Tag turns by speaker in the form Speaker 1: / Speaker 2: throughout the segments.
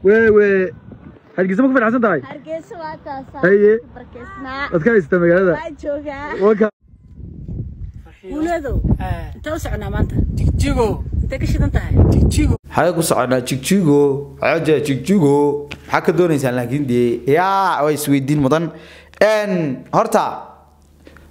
Speaker 1: Wewe Hargeysa ma ku faraxsan tahay?
Speaker 2: Hargeysa waa taasaa.
Speaker 1: Haye.
Speaker 2: Barkeysnaa.
Speaker 1: Waad ka haysataa magaalada?
Speaker 2: Waa joogaa.
Speaker 1: Waka.
Speaker 3: Guuleedow, intee u soconaa maanta?
Speaker 4: Jigjigo.
Speaker 3: Intee ka shidan tahay?
Speaker 4: Jigjigo.
Speaker 5: Xagee ku soconaa? Jigjigo xaja Jigjigo maxaa ka doonaysaan? Laakiin dee yaa waa isweydiin mudan. Horta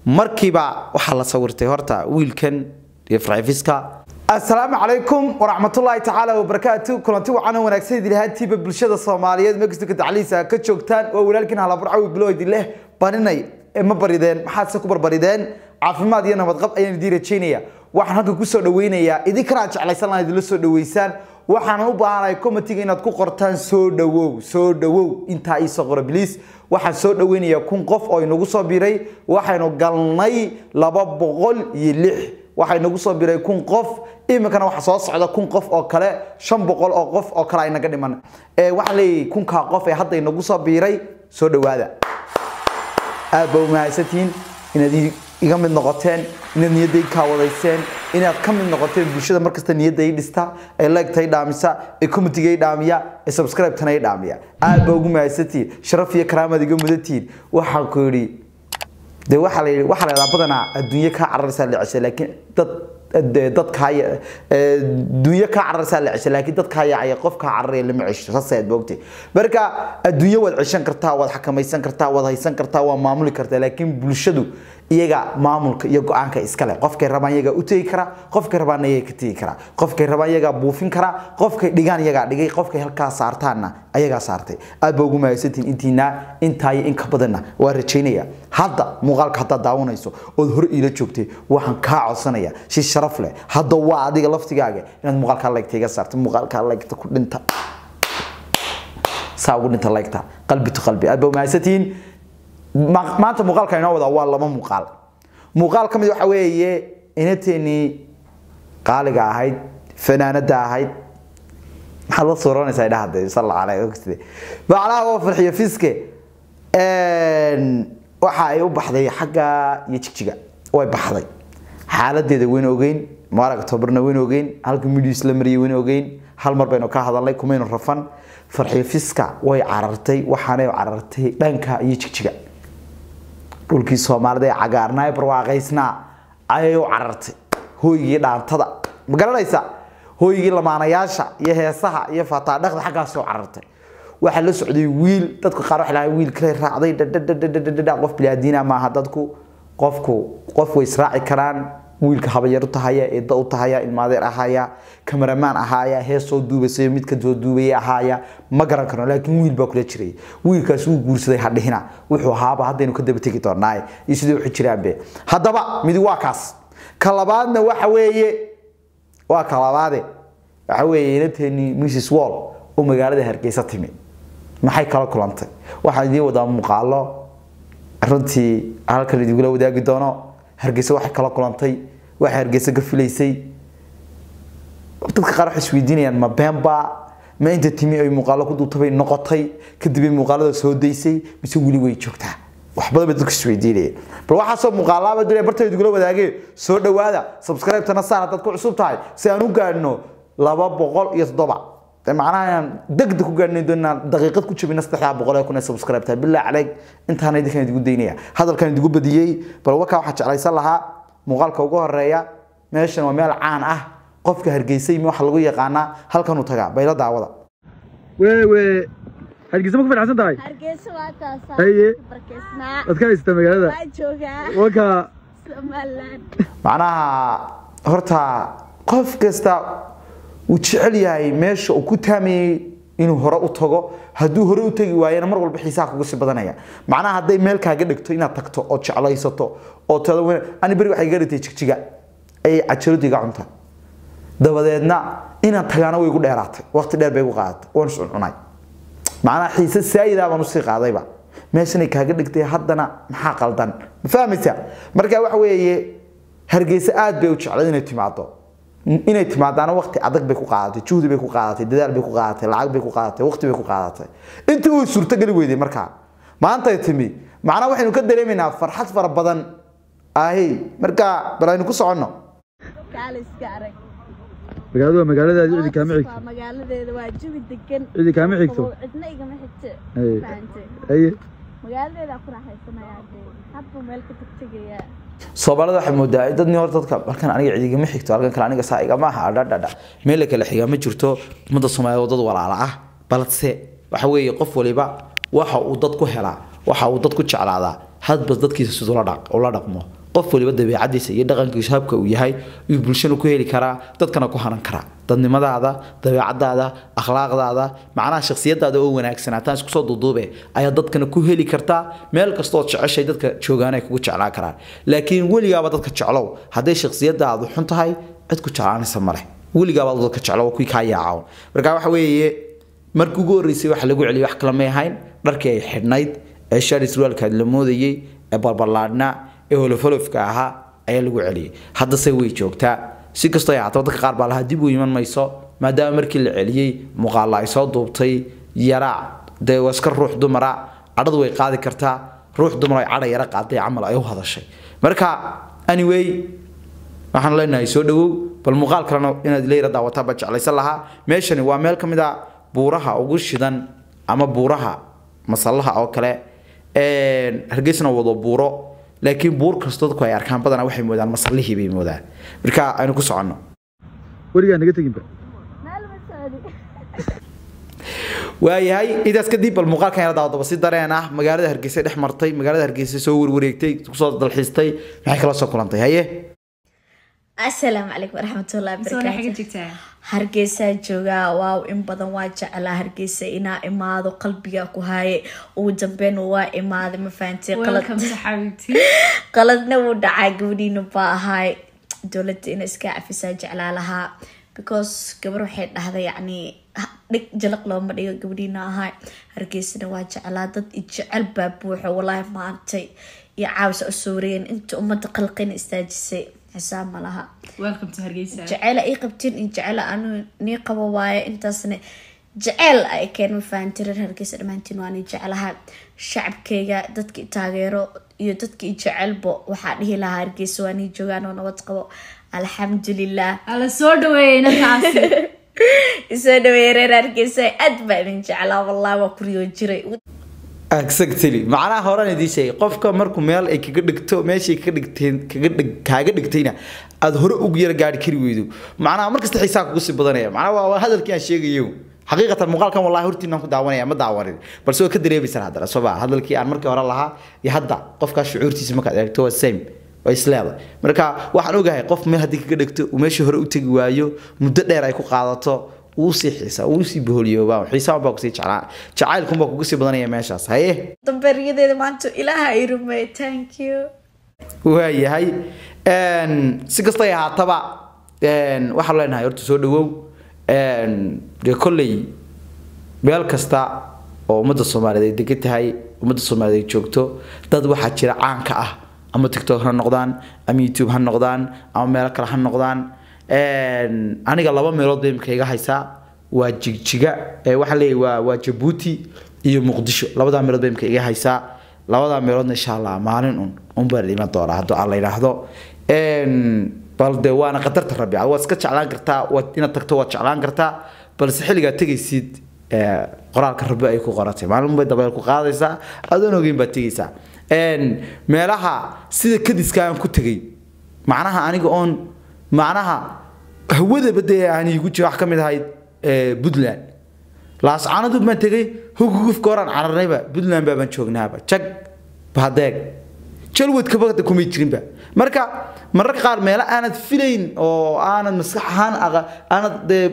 Speaker 5: markiiba waxaa la sawirtay horta wiilkan iyo Farxifiska. Assalaamu calaykum waraxmatullaahi tacaala wabarakaatu. Kulanti wacan oo wanaagsan idin ahaantiiba bulshada Soomaaliyeed meel kasta ka tacliisa ka joogtaan. Waa walaalkiin Halaburcawi bilo idin leh baninay ee ma barideen, maxaad se ku barbarideen? Caafimaad iyo nabadqab ayaan idiin rajaynaya. Waxaan halkan kusoo dhaweynayaa idinkana aad jeclaysan lahaa idinla soo dhaweysaan. Waxaan u baahanahay committee inaad ku qortaan soo dhawow, soo dhawow. Intaa ii soo qoro please. Waxaan soo dhaweynayaa 1000 qof oo inagu soo biiray. Waxaynu galnay 206, waxay nagu soo biiray 1000 qof. Iminkana waxa soo socda 1000 qof oo kale, 500 oo qof oo kale ay naga dhiman. Waxaan leeyahay 1000-kaa qof ee hadda inagu soo biiray, soo dhawaada. Aad baa u mahadsantihiin inaad iga mid noqoteen, inaad niyadda i kaawadayseen, inaad ka mid noqoteen bulshada markasta niyadda i dhista, ee like-ta i dhaamisa, ee comment-iga i dhaamiya, ee subscribe-tana i dhaamiya. Aad baa ugu mahadsantihiin, sharaf iyo karaamaad iga mudantihiin. Waxaan ku yidhi dee waxaa la yidhi, waxaa la yidhahdaa badanaa adduunyo kaa cararaysaa la ceshay, laakiin dad dadkaa adduunyo kaa cararaysaa la ceshay, laakiin dad kaa yaacaya qof kaa cararaya lama cesho. Saas ayaad moogtay. Marka adduunyo waad ceshan kartaa, waad xakamaysan kartaa, waad haysan kartaa, waad maamuli kartaa, laakiin bulshadu iyaga maamulka iyo go-aanka iskale. Qofkay rabaan iyagaa u tegi kara, qofkay rabaan iyaga ka tegi kara, qofkay rabaan iyagaa buufin kara, qofkay dhigaan iyagaa dhigay, qofkay halkaa saartaanna ayagaa saartay. Aad baa ugu mahadsantihiin intiina intaa iyo in ka badanna waa rajaynaya. Hadda muuqaalka haddaad daawanayso ood hore iila joogtay, waxaan kaa codsanaya si sharaf leh, hadda waa adiga laftigaaga, inaad muuqaalkaa like-ta iga saarto. Muuqaalkaa like-ta ku dhinta, saa ugu dhinta like-ta, qalbi to qalbi. Aad baa u mahadsantihiin. Maanta muuqaalka inoo wadaa waa laba muuqaal. Muuqaal ka mid waxa weeye inanteenii qaaliga ahayd, fanaanada ahayd. Maxaad la suuranaysaa idhaha dee? Salla caleyh ogtide baclaha waa Farxiyo Fiske. Waxa ay u baxday xagga iyo Jigjiga way baxday. Xaaladeeda wayna ogeyn, Mubarak Octoberna wayna ogeyn, halka midhiis la mariyay wayna ogeyn. Hal mar baynu ka hadalnay, kumaynu rafan. Farxiyo Fiska way carartay, waxaanay u carartay dhanka iyo Jigjiga, dhulkii Soomaalida ee cagaarnaa ee barwaaqaysnaa ayay u carartay, hooygii dhaantada, ma garanaysaa, hooygii lamaanayaasha iyo heesaha iyo fataadhaqda, xaggaas u carartay. Waxaa la socday wiil. Dadka qaar waxay lahaayeen wiil kale raacday dhadhadhadhadhadha. Qof bilaaዲina maaha dadku, qofku qof way israaci karaan. Wiilka habayar u tahaya, eedda u tahaya, ilmaadeer ahaaya, cameraman ahaaya, hees soo duubaysay, midka soo duubayay ahaaya, ma garan karno, laakiin wiil baa kula jiray. Wiilkaas wuu guursaday hadhihina, wuxuu ahaaba haddaynu ka daba tegi doonaa iyo sidii wuxuu jiraanbe. Haddaba midi waa kaas. Ka labaadna waxa weeye, waa ka labaade, waxa weeye inanteeni Mrs Wall oo magaalada Hargeysa timi maxay kala kulantay? Waxaan idiin wadaa muuqaalo runtii halkan idinkula wadaagi doono Hargeysa waxay kala kulantay, waxay Hargeysa ka filaysay. Dadka qaar waxay isweydiinayaan ma beenba, ma inta timi ay muuqaalo ku duubtay bay noqotay, kadib ay muuqaalada soo daysay, mise weli way joogtaa? Wax badan bay dadku isweydiinayeen. Bal waxaasoo muuqaalaaba dunida barta idinkula wadaagee. Soo dhawaada, subscribe-tana saar haddaad ku cusub tahay, si aan u gaadhno 207. Dee macnaha inaan degdeg ku gaadhnay doonaan, daqiiqad ku jabina 300,000 ee subscribe tahay. Bilaa caleyk, intaana idinkan idigu daynaya, hadalkan idigu badiyey. Bal wakaa waxaa jeclaysan lahaa muuqaalka ugu horeeya. Meeshan waa meel caan ah, qofka Hargeysa yimi waxa lagu yaqaanaa halkanuu tagaa. Bayla daawada.
Speaker 1: Wewe Hargeysa ma ku faraxsan tahay?
Speaker 2: Hargeysa waa taasaa.
Speaker 1: Haye.
Speaker 2: Barkeysnaa.
Speaker 1: Waad ka haysataa magaalada?
Speaker 2: Waa joogaa.
Speaker 1: Waka.
Speaker 2: Somaliland.
Speaker 5: Macnaha horta qof kasta uu jecel yahay meesha uu ku taamayey inuu hore u tago. Hadduu hore u tagi waayana, mar walba xiisaha kugu sii badanaya. Macnaha hadday meel kaaga dhigto inaad tagto oo jeclaysato oo tada, ani beri waxay iga dhigtay Jigjiga ayay cajaladu iga cunta, dabadeedna inaan tagaana way igu dheeraatay, waqti dheer bay igu qaadatay, waan is cuncunay. Macnaha xiise saayidaa baan usii qaadayba meeshanay kaaga dhigtay. Haddana maxaa qaldan, ma fahmaysaa? Marka waxa weeye Hargeysa aad bay u jeclayd inay timaado. Inay timaadaana waqti adag bay ku qaadatay, juhdi bay ku qaadatay, dadaal bay ku qaadatay, lacag bay ku qaadatay, waqti bay ku qaadatay. Intii way suurtogeli weyday. Markaa maantay timi, macnaha waxaynu ka dareemaynaa farxad fara badan ahi. Marka bal aynu ku soconno.
Speaker 2: Kaale iska arag.
Speaker 1: Magaaladu waa magaaladaadii, cidi kaama xigto.
Speaker 2: Waa magaaladeeda, waa jawi degan.
Speaker 1: Cidi kaama xigto.
Speaker 2: Cidna igama xigto.
Speaker 1: Haye.
Speaker 2: Fahantay?
Speaker 1: Haye.
Speaker 2: Magaaladeeda ku raaxaysanayaa dee, hadba meel ka tegtegayaa.
Speaker 5: Soomaalida waxay moodaa dadni hor dadka halkan aniga cid igama xigto, halkan kale aniga saa igama aha, dhadhadha meel la kala xigaa ma jirto. Ummadda Soomaaliyeed waa dad walaala ah, balse waxa weeye qof waliba waxa uu dad ku helaa, waxa uu dad ku jeclaadaa hadba dadkiisa siduu la dhaq ula dhaqmo. Qof waliba dabeecadiisa iyo dhaqankiisa habka uu yahay ayuu bulshana ku heli karaa, dadkana ku hanan karaa. Dadnimadaada, dabeecadaada, akhlaaqdaada, macnaha shakhsiyadaada oo wanaagsanaataan isku soo duuduube ayaa dadkana ku heli kartaa. Meel kastoo jeceshay dadka joogaan ay kugu jeclaan karaan, laakiin weligaaba dadka jeclow hadday shakhsiyadaadu xun tahay cid ku jeclaanaysa ma leh. Weligaaba dadka jeclow kuwii kaa yaacaw. Marka waxa weeye markii ugu horreysay waxa lagu celiyay wax kale may ahayn dharkii ay xidhnayd ee shaari surwaalka la moodayay ee barbarlaadhnaa ee holofolofka ahaa ayaa lagu celiyay. Haddase way joogtaa. Si kastoo ay ahaato, dadka qaar baa lahaa dib u iman mayso, maadaama markii la celiyey muuqaalla ay soo duubtay yaraac. Dee waa iska ruux dumara, cadhadu way qaadi kartaa. Ruux dumar ay cadha yara qaaday camal ay u hadashay. Marka anyway waxaan leenahay soo dhawow. Bal muuqaal kalena inaad leeyra daawataa baa jeclaysan lahaa. Meeshani waa meel ka mid a buuraha ugu shidan ama buuraha masallaha oo kale. Hargeysna wado buuro, laakiin buur kasta dadku ay arkaan badanaa waxay moodaan masallihii bay moodaan. Marka aynu ku soconno.
Speaker 1: Weligaa naga teginba.
Speaker 2: Meel ma socdi.
Speaker 5: Waayahay, intaas kadib bal muuqaalkan yara daawadaba si dareen ah. Magaalada Hargeysa dhex martay, magaalada Hargeysa soo warwareegtay, kusoo dalxiistay, maxay kala soo kulantay? Haye.
Speaker 4: Asalaamu calaykum waraxmatullahi
Speaker 6: Soo xaga
Speaker 4: wabarakaatu.
Speaker 6: Joogtaa?
Speaker 4: Hargeysaa joogaa. Waaw, in badan waa jeclaa Hargeysa inaa imaado, qalbiga ku haaye. Ugu dambeyn waa imaaday, ma fahantay? Qalad
Speaker 6: Welcome to xabiibti.
Speaker 4: Qaladna wuu dhacaa, gabadhiina baa ahay. Dowladda ina iska cafisaa jeclaa lahaa, because gabar waxay dhahday yacni dhig jalaq looma dhigo. Gabadhiina ahay, Hargeysana waa jeclaa, dad i jecel baa buuxo walaahi. Maantay iyo caawisa u suuriyeen inta ummadda qalqina istaajisay, xisaab ma laha.
Speaker 6: Welcome to Hargeysa.
Speaker 4: Jecela ii qabtiin iyo jecela anu nii qabo waaye, intaasna jecel ay keen, ma fahanti? Reer Hargeysa dhammaantiin waan ii jeclaha. Shacabkayga, dadka i taageero iyo dadka i jecelbo, waxaa dhihi lahaa Hargeysa waan ii joogaan oo nabad qabo, alxamdulilah.
Speaker 6: Ala soo dhaweeyay inantaasi.
Speaker 4: Isoo dhaweeye reer Hargeysa, aad baa idin jeclaa wallahi, waa ku riyo jiray.
Speaker 5: Exactly, macnaha horaan idiin sheegay, qofka markuu meel ay kaga dhigto, meeshay kaga dhigteen kaga dhig kaaga dhigtayna aad hore ugu yara gaari kari weydo, macnaha markasta xiisaa kugu sii badanaya. Macnaha waa hadalkii aan sheegayo. Xaqiiqatan muuqaalkan wallahi hortiinaan ku daawanaya, ma daawanin, balse waa ka dareemaysaa haddana soo baa hadalkii aan markii hore lahaa iyo hadda qofkaas shucuurtiisa markaad eegto waa same, waa isleedahay. Marka waxaan ogahay qof meel haddii kaga dhigto uu meeshii hore u tegi waayo, muddo dheer ay ku qaadato, wuu sii xiisaa, wuu sii boholiyoobaa, xiisaa baa kusii jeclaa, jacaylkun baa kugu sii badanaya meeshaas. Haye.
Speaker 4: Dambe riyadeeda maanta ilaaha i rumeey, thank you.
Speaker 5: Waayahay, si kastay ahaataba waxaan leenahay horta soo dhawow. Dee kolley meel kasta oo ummadda Soomaaliyeed ay degan tahay, ummadda Soomaaliyeed ay joogto, dad waxaa jira caanka ah, ama TikTok ha noqdaan ama YouTube ha noqdaan ama meelo kale ha noqdaan. Aniga laba meelood bay imika iga haysaa, waa Jigjiga ee waxaa leeyahay waa Jabuuti iyo Muqdisho. Labadaa meelood bay imika iga haysaa. Labadaa meeloodna insha Allah maalin un baan iman doonaa hadduu Alla yidhaahdo. Bal dee waana qadarta Rabbi, waad iska jeclaan kartaa, waad inaad tagto waad jeclaan kartaa, balse xilligaad tegaysid qoraalka Rabbi ay ku qoratay maalin bay dabeel ku qaadaysaa, adoon ogeyn baad tegaysaa. Meelaha sida kadiska aan ku tegay, macnaha aniga oon macnaha hawadaba dee aan iigu jiro, wax ka mid ahayd Puntland. Laascaanadu baan tegay, hugugufka horaan cararnayba, Puntland baabaan joognaaba, jag bahadeeg jalwadkaba hadda kumay jirinba. Marka mararka qaar meelo aanad filayn oo aanad maskax ahaan aanad dee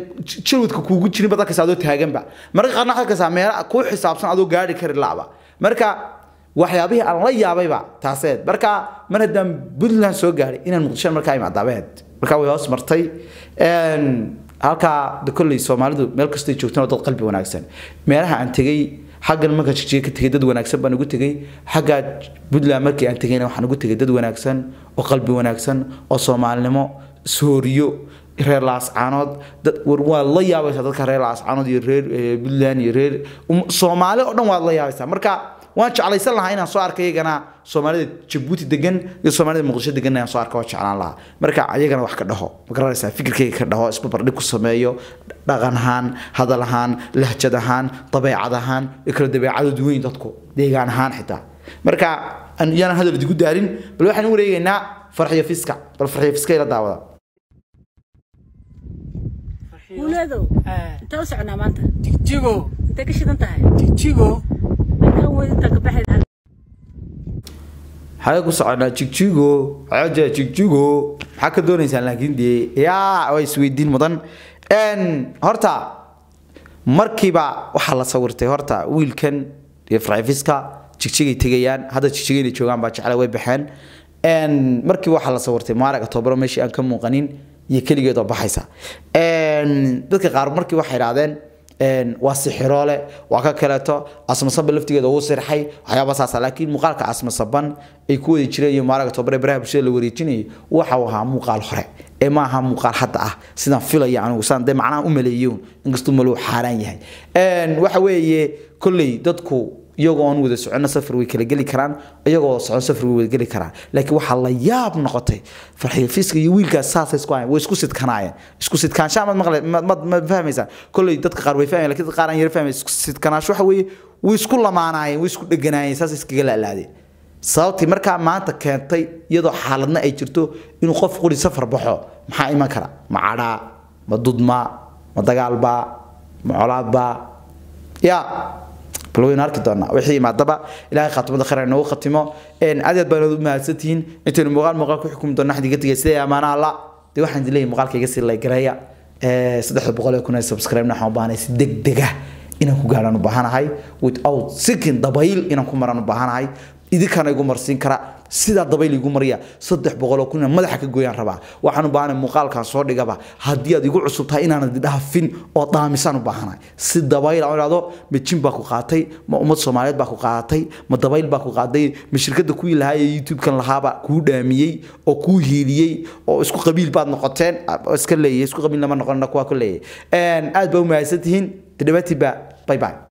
Speaker 5: jalwadka kuugu jirin baad arkaysa adoo taaganba. Mararka qaarna waxaad arkaysaa meelo kuu xisaabsan adoo gaari kari la'ba. Marka waxyaabihii aan la yaabayba taaseed. Marka mar haddaan Puntland soo gaaray inaan Muqdisho markaa imaadaabeed, marka way hoos martay. Halkaa de kolley Soomaalidu meel kastay joogtaan waa dad qalbi wanaagsan. Meelaha aan tegay xaggan markaan Jigjiga ka tegay dad wanaagsan baan ugu tegay, xagga Puntland markii aan tegayna waxaan ugu tegay dad wanaagsan oo qalbi wanaagsan oo Soomaalinimo sooriyo. Reer Laascaanood dad war waa la yaabaysaa, dadka reer Laascaanood iyo reer Puntland iyo reer Soomaali oo dhan waad la yaabaysaa. Marka Waan jeclaysan lahaa inaan soo arko iyagana Soomaalida Djibouti degan iyo Soomaalida Muqdisho degan inaan soo arko, waa jeclaan lahaa. Marka ayagana wax ka dhaho, ma garanaysaa, fikirkayga ka dhaho, isbarbardhig ku sameeyo dhaqan ahaan, hadal ahaan, lahjad ahaan, dabeecad ahaan, iyo kala dabeecado duwan dadku deegaan ahaan xitaa. Marka yaanan hadal idigu daarin, bal waxaan u wareegaynaa Farxiyo Fiska. Bal Farxiyo Fiska ila daawada.
Speaker 3: Guuleedow, intee u soconaa maanta?
Speaker 1: Jigjigo.
Speaker 3: Intee ka shidan tahay?
Speaker 1: Jigjigo.
Speaker 3: Halkan weyd intaan ka baxay.
Speaker 5: Xagee ku soconaa? Jigjigo caja jigjigo, maxaa ka doonaysaan? Laakiin dee yaa waa isweydiin mudan. Horta markiiba waxaa la sawirtay horta wiilkan iyo Farxifiska Jigjigay tegayaan. Hadda Jigjigay inay joogaan baa jecla, way baxeen. Markiiba waxaa la sawirtay Maarag Tobaro meeshii aan ka muuqanin iyo keligeed oo baxaysa. Dadka qaar markii waxay idhaahdeen waa sixiroole, waa ka kaleeto Asmasaban laftigeeda uu sirxay, waxyaaba saasa. Laakiin muuqaalka Asmasaban ay ku wadi jireen iyo Maaraga Tobare baraha bulshada la wareejinayay waxa uu ahaa muuqaal hore ee ma aha muuqaal hadda ah, sidaan filaya anigu, saan dee macnaha u maleeyo, inkastuu maluu xaaraan yahay. Waxa weeye kolley dadku iyagoo aan wada soconna safar way kala geli karaan, iyagoo wada socon safar way wada geli karaan. Laakiin waxaa la yaab noqotay Farxiyo Fiiska iyo wiilkaas saasay isku hayeen, way isku sidkanaayeen. Isku sidkaanshaha maad maqle, ma fahmaysaa? Kolley dadka qaar way fahmayaan, laakiin dadka qaar aan yara fahmayn. Isku sidkanaansho waxa weeye way isku lamaanaayeen, way isku dheganaayeen, saasay iskaga laalaadeen. Sababtii markaa maanta keentay iyadoo xaaladna ay jirto inuu qof quri safar baxo, maxaa iman kara? Ma cadhaa, ma dudma, ma dagaalbaa, ma colaadbaa? Ya bal waynu arki doonaa wixii imaadaba. Ilaahay khaatimada khayr inoogu khatimo. Aad aad baan u mahadsantihiin. Intaynu muuqaal ku xukumi doona xadiga tegay sida amaanaha la dee waxaan idin leeyahay muuqaalka iga sii laygareeya. 300,000 ee subscribe waxaan u baahanahay si degdeg ah inaan ku gaaraan u baahanahay, without seeking dabayl inaan ku maraan u baahanahay. Idinkana igu marsiin kara sidaa dabayl igu mariya, 300,000 inaan madaxa ka gooyaan rabaa. Waxaan u baahanahay muuqaalkan soo dhigaba haddii aad igu cusub tahay inaanad dhaafin oo daamisaan u baahanahay si dabayl aan idhaahdo. Ma jin baa ku qaatay? Ma ummad Soomaaliyeed baa ku qaadatay? Ma dabayl baa ku qaaday? Ma shirkadda kuwii lahaa ee YouTube-kan lahaaba kuu dhaamiyey oo kuu hiiliyey oo isku qabiil baad noqoteen? Iska leeyahay isku qabiil lama noqon, kuwaa ku leeyahay. Aad baa u mahadsantihiin. Tadhawaatiba, bye bye.